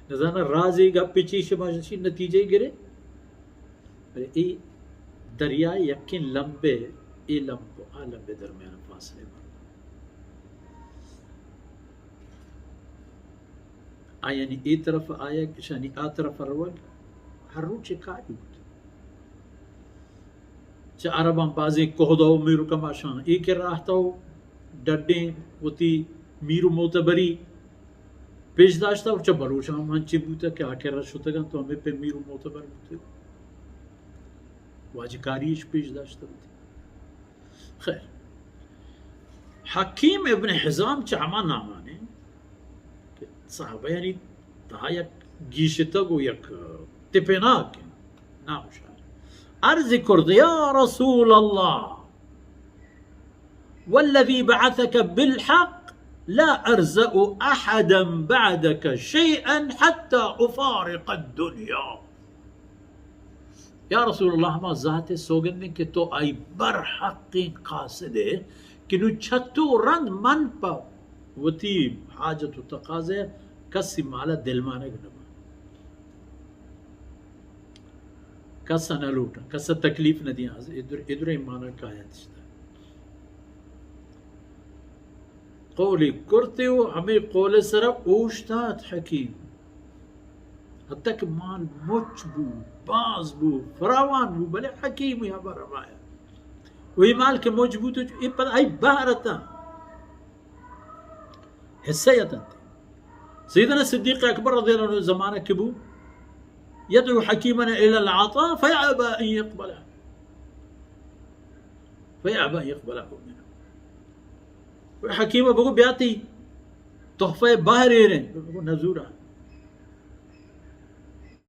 نزاناں رازے گپے چی، شما چی نتیجہ گرے۔ بلے اے دریا یکیں لمبے، اے لمب و آ لمبے درمیان فاصلے مردم۔ آیانی اے طرف آیگ، اشانی آ طرف روگ، ہر روچے کاری بوت۔ چہ عرباں بازیں کہدہ و میر و کماشاں اے کہ راہتہ و ڈڈیں وتی میر و معتبری پیش داشتہ و چہ بلوچاں ہم انچیں بوتہ کہ آ کرا شتگاں تو ہمے پہ میر و معتبر بوتہ، واجکاری اش پیش داشتہ بوتہ۔ خیر، حکیم ابن حزام چہ ہما نامانے کہ صحابیانی تہا یک گیشتگ و یک تپیناکیں نام شار۔ عرض کرد، یا رسول اللہ، والذی بعثک بالحق لا ارزأ احدا بعدک شیئا حتی افارق الدنیا۔ یا رسول اللہ، ہما ذات ء سوگندیں کہ تو آئی برحقیں قاصد ئے کہ نوں چہ تو رند من پہ وتی حاجت و تقاضہ کسی مالا دلمانگ نہ باں، کس ء نہ لوٹاں، کس ء تکلیف نہ دیاں۔ ادر، ادریں مانا کایت اشتا۔ قولی کرتے و ہمے قول سرا اوشتات حکیم۔ حتی کہ مال مچ بو، باز بو، فراوان بو، بلے حکیمی ہبر ہمایا۔ وہی مال کہ مچ بو تو اے پدا آئی بہر اتاں، حصہ اتنت۔ سیدنا صدیق اکبر رضی اللہ عنہ زمانہ کہ بو، یدعو حکیمنا الی العطاء فیأبی ان یقبلہ، فیأبی ان یقبلہ منہ۔ حکیم بگو بیا تئی تحفہ بہر ایریں، بگو نزورا۔